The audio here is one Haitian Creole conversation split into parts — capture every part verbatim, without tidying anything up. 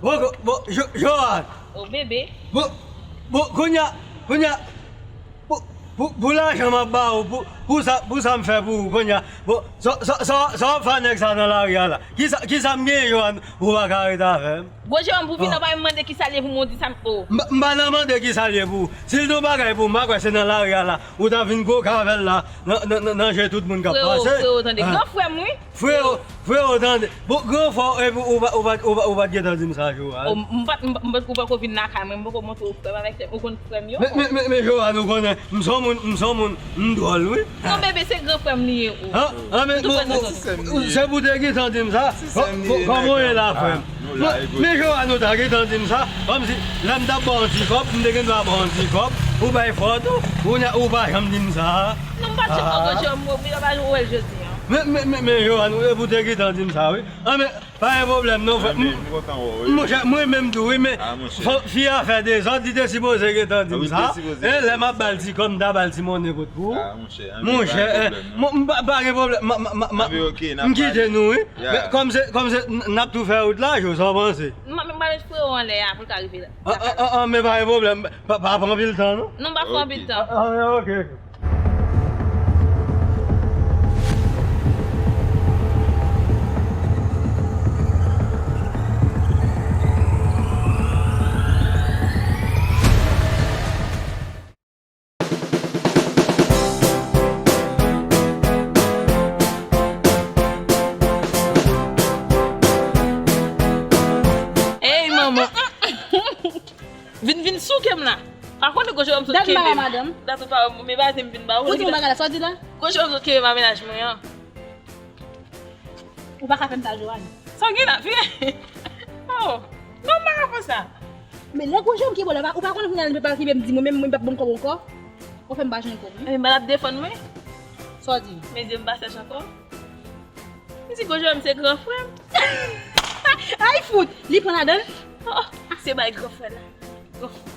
Bon, bon, Jo- Johan. Oh, bebe. Bon, bon, kounye a, kounye a, pou, pou, pou lajan m ap ba ou, pou, pou sa, pou sa m fè pou ou, kounye a. Bon, sa, sa, sa, sa w ap fè nèg sa nan lari a la? Kisa, kisa m genyen, Johan, ou pa ka ret avè m? Gwo Jewòm, pou vin nan bay m mande kisa l ye pou mwen, ou di sa m, oh. M pa, m pa nan mande kisa l ye pou ou. Si l te yon bagay pou ou, m pa kwè se nan lari a la, ou ta vin koke avè l la, nan, nan, nan, nan je tout moun k ap pase. Freo, freo, tande. Gran frè m, wi. Freo, freo, tande. Bon, gran frè w, epi ou pa, ou pa, ou pa, ou pa t gentan di m sa, Johan. Oh, m pa t, m pa, m pa t, ou pako vin lakay mwen, m pako montre w frè m avèk sè m. Ou konn frè m yo? Men, men, men, men, Johan, ou konnen, m se yon moun, m se yon moun, m dwòl, wi. Non, bebe, se gran frè m li ye, oh. An, an, men, se pou te gentan di m sa. Kòman w ye la, frè m? Men, men Johan, ou ta gentan di m sa. Kòmsi, lè m t ap ba w yon ti kòb, m te gen dwa ba w yon ti kòb, ou bay fò tou, kounye a, ou pa janm di m sa. Non, m pa t janm poko janm, ou pa janm wè l jodi a. Men, men, men, men, Johan, ou te gentan di m sa, wi. An, men, pa gen pwoblèm, non, frè. Monchè, mwen menm tou, wi, men fi a fè dezòd, li te sipoze gentan di m sa. E, lè m ap ba l ti kòb, m ta ba l ti monnen kot pou ou. Monchè, m pa, pa gen pwoblèm. M kite nou, wi. Men kòm se, kòm se, n ap tou fè wout la, Jo, sa w panse? M, m, m met freo anlè a pou l ka rive la. An, an, an, men pa gen pwoblèm. Pa, pa pran anpil tan, non? Non, m pa pran anpil tan. An, an, ok, ok. Ey, manman. Vin, vin souke m la. Pa konnen gwo Jewòm sot kenbe m. Dat ou pa, men pa di m vin ba ou. Ou di m bagay la, sa w di la? Gwo Jewòm sot kenbe m a mennaj mwen an. Ou pa ka fè m sa, Johan. Sa w gen la, vire. Oh, non, m pa ka fè sa. Men lè gwo Jewòm kenbe w la, ou pa konnen kounye a l pa kenbe m di mwen menm, mwen p ap ban m kòb ankò. Ou fè m pa jwenn kòb, wi. Ebyen, m ap defann mwen. Sa w di? Men zye m pa sèch ankò. M di gwo Jewòm se gran frè m. Ay, fout! Li pran ladan l? Oh, se bay gran frè la. Gran frè.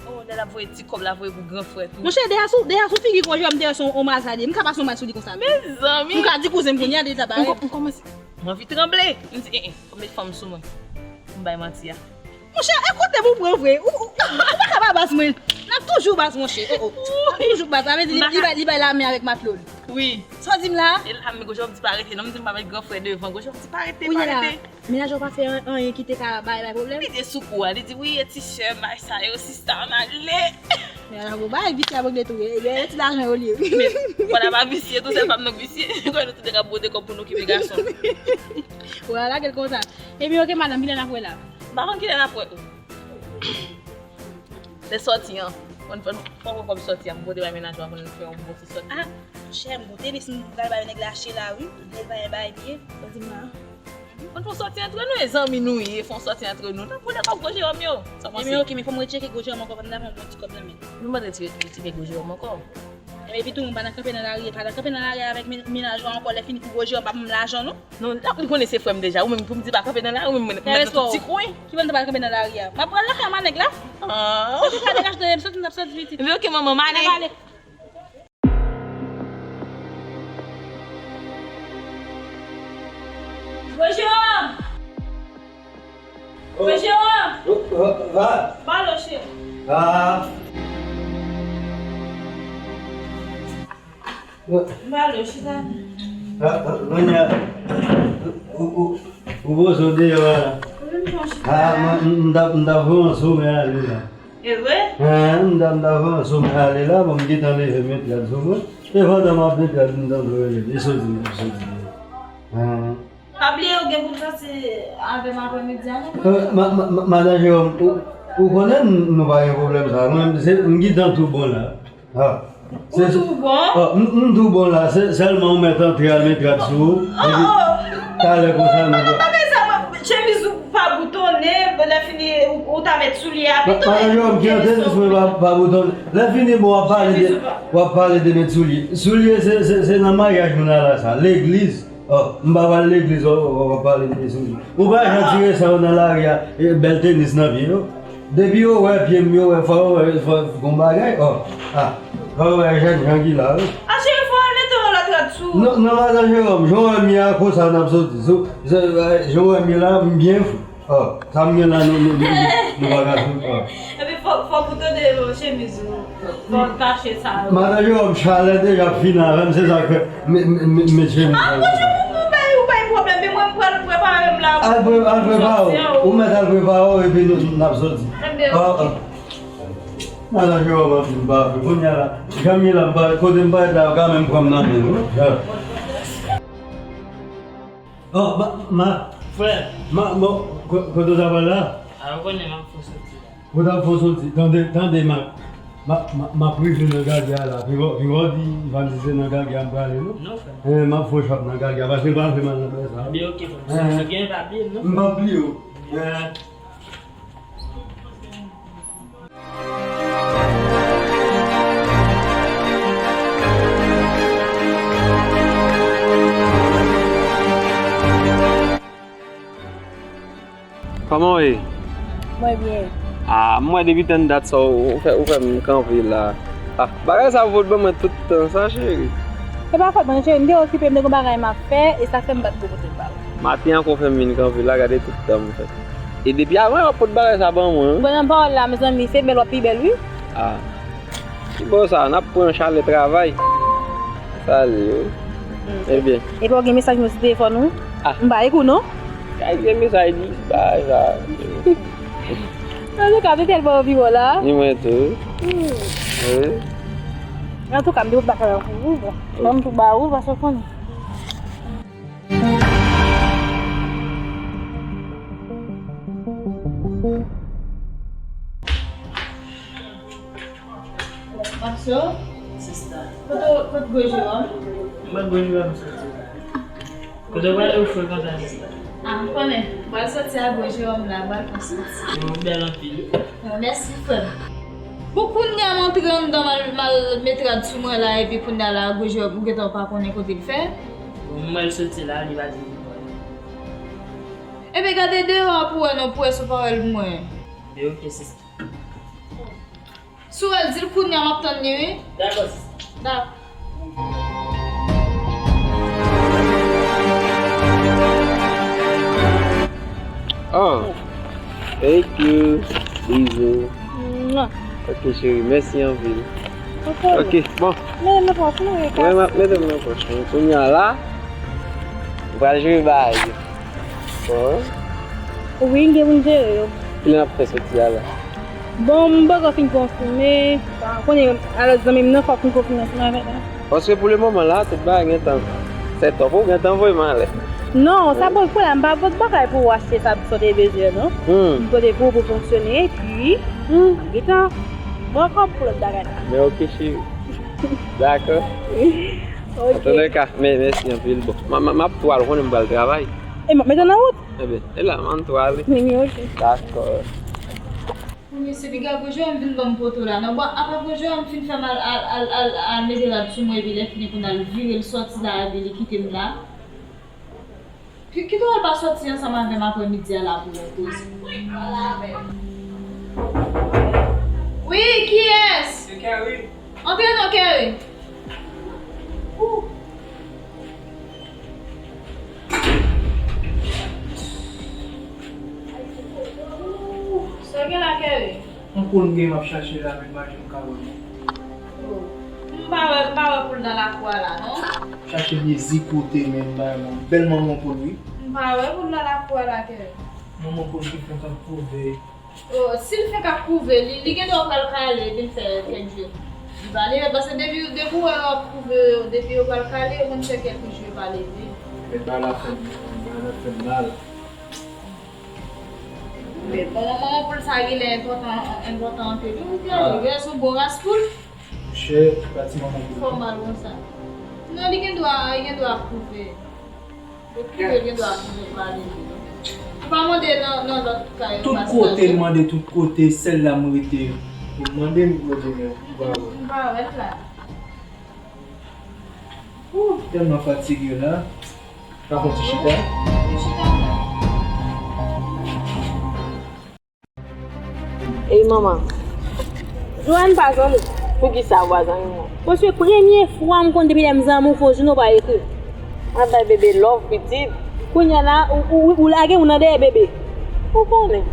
Oh, lè l ap voye ti kòb la voye pou gran frè tou. Monchè, deja sou, deja sou figi gwo Jewòm, deja se yon malad li ye. M ka pase yon mal sou li konsa. Mezanmi. M ka di kouzen m kounye a, deja parèt. M kò-, m kòmanse, m anvi tranble. M di, en, en, fò m met fanm sou mwen. M bay manti a. Monchè, e kote pou pran vre? Ou, ou, ou pa ka pa baz mwen. N ap toujou baz, monchè. Oh, oh. N ap toujou baz. Sa vle di li, li bay, li bay lamen avèk matlo l. Wi. Sa w di m la? E la, men gwo Jewòm di pa rete. Non, m di m pa met gran frè devan. Gwo Jewòm di pa rete, pa rete. Mennaj ou pa fè an-, anyen ki te ka bay, bay pwoblèm? Li te sou kou a, li di, "Wi, e ti sè m, bay sa yo, sista m ale." Men la, bon, bay visye avègle tou, e, e, e ti lajan yo li ye. Men, fò la pa visye, tou sèl fanm nan k visye. Kòm nou tou de ka bwode kòb pou nou okipe gason. Ou la lage l konsa. Ebyen, oke, madanm, kilè n ap wè la? M pa konn kilè n ap wè. Lè sòti an. Fò n, fò n, fò n pran kòb sòti an, m pote bay mennaj ou a pou n fè yon bon ti sòti. Ah, chè, m goute li, si m pral bay nèg lache la, wi. Lè l pa gen bagay pye. Sa w di m la? Ann fè yon sòti antre nou, e zanmi nou ye, fè yon sòti antre nou. N ap boule kòb gwo Jewòm yo. Sa w panse? Ebyen, oke, men fò m retcheke gwo Jewòm ankò, fò m ta fè yon bon ti kòb nan men l. Nou pa t retire, retire gwo Jewòm ankò. Ebyen, epi tou, m pa nan kanpe nan lari, pa nan kanpe nan lari avèk men-, mennaj ou a ankò, lè fini pou gwo Jewòm pa ban m lajan, non. Non, li konnen se frè m deja, ou menm pou m di pa kanpe nan lari, ou menm mwen, mwen nan tout ti kwen. Ki ban m ta pral kanpe nan lari a? M ap pral lakay manèg la. Ah. Ou pa degaje de m, sòti, m t ap sòti pitit. Men oke, manman, m ale. M ap ale. Gwo Jewòm! Gwo Jewòm! Va! Balo, cheri. Va! Balo, chita. Kounye a, ou, ou, ou poze w deyò a la. Ah, m, m, m t ap, m t ap voye yon somè ale la. E vre? Hen, m ta, m ta fè yon sou m ale la, bon, m gentan leve, met rad sou mwen. E pandan m ap met rad, m tande w rele m. E soti m ap soti. Hen. Pa bliye, ou gen pou w danse avè m aprèmidi a, non? Euh, ma, ma, ma, madan Jewòm, ou, ou konnen n, nou pa gen pwoblèm sa. Mwen, se, m gentan tou bon la. Ah. Ou tou bon? Oh, m, m tou bon la, se, sèlman ou mèt antre al met rad sou ou. Oh, epi, oh. Talè konsa, nou... Papa, pa fè sa, mwen, chemiz ou pa boutonnen, lè fini, ou, ou ta met soulye a pito. Madan Jewòm, ki entèlijans mwen pa, pa boutonnen. Lè fini, bon, w ap pale de, w ap pale de met soulye. Soulye, se, se, se nan maryaj moun ala sa, legliz. Oh, m pa pral legliz, w, w, w ap pale de soulye. Ou pa jan tire sa yo nan lari a, e, bèl tenis nan pye yo. Depi yo wè pye m, yo wè, fò yo wè, fò, fò gon bagay, oh, ah, fò yo wè jèn jan ki la, wi. Ah, cheri, fò al mete yon lòt rad sou ou. Non, non, madan Jewòm, jan w wè m ye a, konsa n ap soti. Sou, se, jan w wè m ye la, m byen fou. Oh, sa m gen la, nou, nou, nou, nou, nou pa ka sou. Oh. Epi fò, fò pou tande chemiz ou. Fò tache sa yo. Madan Jeròm, chalè deja ap fini avè m, se sa k fè m, m, m, m met chemiz sa yo. Ah, bon, ou bay, ou bay pwoblèm, men mwen m pral prepare m la. Al pre-, al prepare w. Ou mèt al prepare w, epi nou, n ap soti. Enben, oh, ok. Oh. Madan Jeròm ap vin pa vre. Kounye a la, jan m ye la, m pa, kote m parèt la, yo ka menm pran m nan men, wi. Oh, ma, ma. Frè. Ma, bon, ko-, kote w ta pral la? A, ou konnen m ap fè soti la. Ou t ap fè soti. Tande, tande, ma, ma, ma, m ap rive nan gagè a la. Pi wè, pi wè w di Ivan di se nan gagè a m prale, non? Non, frè. Eh, m ap fè w chòp nan gagè a, paske l pa fè mal nan pè sa. Ebyen, ok, frè. Eh. Ou gen papye, non? M p ap bliye w. Eh. Kòman w ye? Mwen byen. Ah, m wè depi tann dat sa, ou, ou fè, ou fè m kanpe la. Ah, bagay sa ou pot ban mwen tout tan sa, cheri. Se pa fòt mwen, cheri, m te okipe, m te gon bagay m ap fè, e sa fè m pa t ko pote l ba ou. Maten ankò fè m vin kanpe la, gade tout tan m fè. E depi avan, w ap pot bagay sa ban mwen, wi. Bon, nan pawòl la, mezanmi, se bèl w ap pi bèl, wi. Ah. Ki bò sa, n ap pran chalè travay. Sa l ye, wi. Mm. Ebyen. Epi w gen mesaj mwen sou telefòn ou? Ah. M pa ek ou, non? Kay gen mesaj di, bagay sa. Antouka, se tèlman anvi wè w la. Ni mwen tou. Hmm. Wi. Antouka, m te pot bagay la pou ou, bon. Ban m tou ba ou, paske w konnen. Maxo? Sista. Kote, kote gwo Jewòm? Mwen gwo Jewòm soti la. Kote w prale ou frekante sista? Ah, m konnen. M pral soti a gwo Jewòm la, m pral fè soti. Ou bèl anpil. Bon, mèsi, frè m. Bon, kounye a m antre anndan, m al, m al met rad sou mwen la, epi kounye a la, gwo Jewòm, ou gentan pa konnen kote l fè. Bon, m wè l soti la, li pa di li pral. Ebyen, gade deyò a pou wè non, pou wè si w pa wè l pou mwen. Ebyen, ok, sista. Si w wè l, di l kounye a, m ap tann li, wi. Dakò, sista. Dakò. Oh, thank you. Bizou. Mwa. Ok, cheri, mèsi anpil. Ok, bon. Mete m nan pòch mwen, mwen, m ap mete m nan pòch mwen. Kounye a la, m pral jere bagay yo. Bon. Wi, m gen pou m jere yo. Kilè n ap fè soti a la? Bon, m poko fin konfime. Konnen, alò, zanmi m nan, fòk m konfime ansanm avèk la. Paske pou le moman la, tout bagay gentan set up, ou gentan voye m anlè. Non, sa bon, pou la, m pa pot bagay pou w achte sa, sa w te bezwen, non. Hmm. M pote pou ou pou fonksyone, epi, hmm, m gentan bon kòb pou lòt bagay la. Men ok, cheri. Dakò. Ok. Antouka, men, mèsi anpil. Bon, m, m, m ap tou al, ou konnen m pral travay. E m ap mete w nan wout. Ebyen, e la, m ann tou ale. Men, men, ok. Dakò. Mesye, piga gwo Jewòm vin ban m poto la, non. Bon, apa gwo Jewòm fin fè m al, al, al, al, al mete rad sou mwen, epi lè fini kounye a l vire l sòti la, epi li kite m la. Ki, ki twò l pa sòti ansanm avè m aprè midi a la pou nou koze. Wi, kiyès? Se Kerry. Antre non, Kerry. Ou. Ou, sa gen la, Kerry? Yon pòl m gen m ap chache la, men m pa janm ka wè non. Oh. M pa wè, m pa wè pou l nan lakou a la, non. Chache mezi kote, men m pa wè non. Bèl manman pou l, wi. M pa wè pou l nan lakou a la, Kerry. Manman pou l ki fè tan kouvè. Oh, si l fenk ap kouve, li, li gen dwa pral kale, vin fè kèk jou. Li pa leve, paske depi, depi w wè yo ap kouve yo, depi yo pral kale, yo konn fè kèk jou yo pa leve. Men bagay la fè m, bagay la fè m mal. Men bon, manman pou l sa genlè enpòtan, enpòtan anpil. Wi, li genlè se yon bon ras pou l. Monchè, pa ti manman pou l. Fè w mal konsa. Non, li gen dwa, li gen dwa ap kouve. Ou koupe gen dwa koupe pa leve. Ou pa mande nan, nan lòt kay yo. Tout kote m mande, tout kote, sèl la m rete. Pou m mande m kote men ou pa wè. M pa wè l la. Ou tèlman fatige la. Pa konn ti chita. Chita la. Ey, manman. Joanne pa zanmi w. Poukisa ou pa zanmi mwen? Paske premye fwa m konn depi lè m zanmi w, fò w jwenn ou pa ekri m. Mwen bay bebe love, pitit. Kounye a la, ou, ou, ou lage ou nan dèyè bebe. Ou konnen.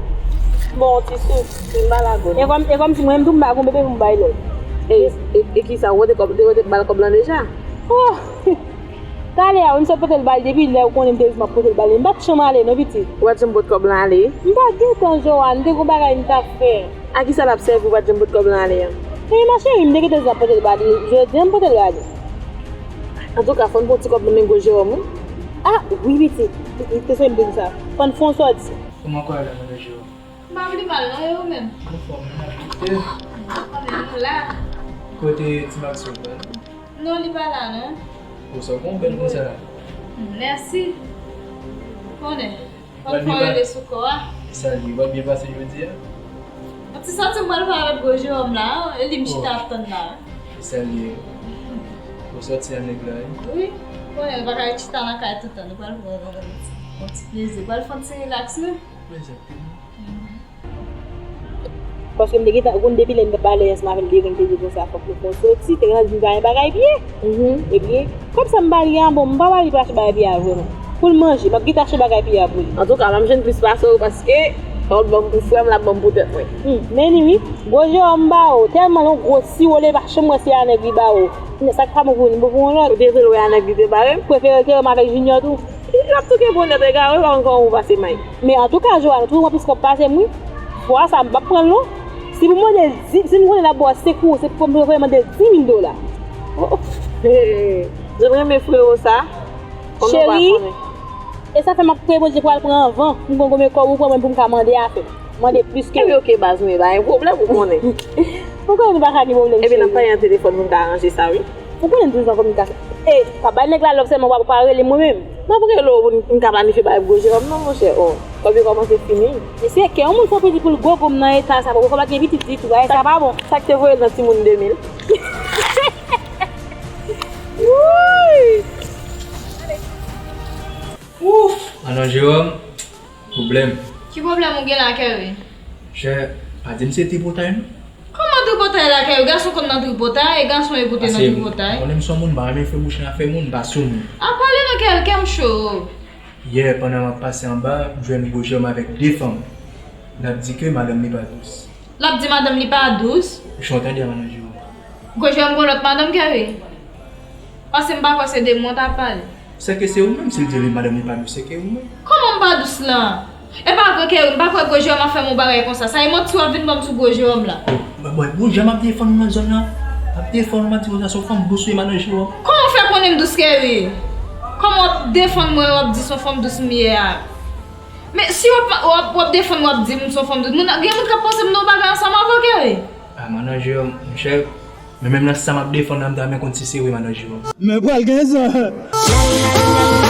Bon, ti souf, se malago. E kòm, e kòm si mwen menm tou m pa gon bebe pou m bay lòt. E, e, e kisa, ou te kòb, te, te bal kòb lan deja? Oh! Talè a, wi, m sot pote l ba l depi lè ou konnen m te di m ap pote l ba l. M pa t janm ale non, pitit. Ou pa t janm pot kòb lan ale? M pa t gen tan, Joanne, m te gon bagay m t ap fè. A kisa l ap sèvi ou pa t janm pot kòb lan ale an? E ma cheri, m te gentan di m ap pote l ba li. Jodi a m pote l ba li. Antouka, fò n pran ti kòb nan men gwo Jewòm, wi. Ah, wi, pitit. Pitit, se sa m te di sa. Fò n fè yon sòti. Kòman kò a la, madan Jewòm? M pa pli mal non, e ou menm? Anfòm, m ap kite. Ou konnen nou la. Kote ti Maxwell la? Non, li pa la non. Ou sa konn bèl konsa la? Mèsi. Konnen. Fò n fè yon rele sou kò a. Sa li, w ap byen pase jodi a? Yon ti sòti m pral fè avèk gwo Jewòm la, e li m chita ap tann la. Sa li, ou sòti a nèg la, wi. Wi, konnen l pa ka ret chita nan kay tout tan, nou pral pran yon ti, yon ti plezi, pral fè yon ti rilaks, wi. Plezi ap vini. Paske m te gentan konn depi lè n t ap pale ansanm avè l, depi m te di konsa fòk nou fè yon sòti, te gentan di m gen bagay pye. Ebyen, kòb sa m ba li a, bon, m pa ba li pou l achte bagay pye a vrèman. Pou l manje, m ap gentan achte bagay pye a pou li. Antouka, m ap jwenn plis pase w paske, fò l ban m pou frè m, l ap ban m pou tèt mwen. Hmm, men li wi, gwo Jewòm ba ou, tèlman l yon gwo siwole, pa janm wè se a nèg li ba ou. Sa k pa bon pou ou, bon pou yon lòt. Ou te vle l wè a nèg li te bare m? Prefere l te wè m avèk Junior tou. L ap touke bonè, egare, pa konn kòman ou pase may. Men antouka, Joanne, ou toujou pran plis kòb pase m, wi. Fwa sa, m p ap pran l, non. Si pou mande l di, si m konnen l ap ba w senk euro, se pou mwen mande l dis mil dola. Oh, oh. Hey, jan m renmen frewo sa. Cheri, e sa fè m ap priye Bondye pou al pran anvan. M konn konbyen kòb ou pran mwen pou m ka mande afè. Mande plis ke. Epi oke baz, mwen pa gen pwoblèm, ou konnen. Ou konnen nou pa ka gen pwoblèm, cheri. Epi n ap pale nan telefòn pou n ka aranje sa, wi. Ou konnen m toujou an kominikasyon. E, pa bay nèg la love sèlman, w ap pa rele mwen menm. M ap rele w pou n, pou n ka planifye bagay pou gwo Jewòm non, monchè. Oh, kòb yo kòmanse fini. Mesye, kè yon moun fè pitit pou l gwo gonm nan eta sa, pou kòb la gen pitit ditou, bagay sa pa bon. Sa k te voye l nan timoun de mil? Wouy! Ouf! Madan Jewòm, pwoblèm. Ki pwoblèm ou gen la, Kerry? Chè, pa di m se tripotay non. Kòman tripotay la, Kerry? Gason konn nan tripotay, e gason e pou te nan tripotay. Paske m konnen m se yon moun, m pa renmen fè bouch nan afè moun, m pa sou moun. A pale non, Kerry, kè m cho. Yè, pandan m ap pase anba, m jwenn gwo Jewòm avèk de fanm. L ap di ke madanm li pa dous. L ap di madanm li pa dous? Jan w tande a, madan Jewòm. Gwo Jewòm gon lòt madanm, Kerry? Paske m pa kwè se de mwen w t ap pale. Sèke se ou menm, si l di li madanm li pa dous, sèke ou menm. Kòman m pa dous lan? E pa vre, Kerry, m pa kwè gwo Jewòm ap fè m yon bagay konsa. Sa e manti w ap vin ban m sou gwo Jewòm la. Bon, bon, bon, jan m ap defann ou nan zòn nan, m ap defann ou, m ap di konsa se yon fanm dous ou ye, madan Jewòm. Kòman w fè konnen m dous, Kerry? Kòman w ap defann mwen, w ap di se yon fanm dous m ye a? Men si w ap, w ap, w ap defann, w ap di m se yon fanm dous, moun, gen moun k ap panse m nan yon bagay ansanm avè w, Kerry. A, madan Jewòm, monchè, men menm nan sa m ap defann nan, m ta renmen konn si se vre, madan Jewòm. Men pral gen zan.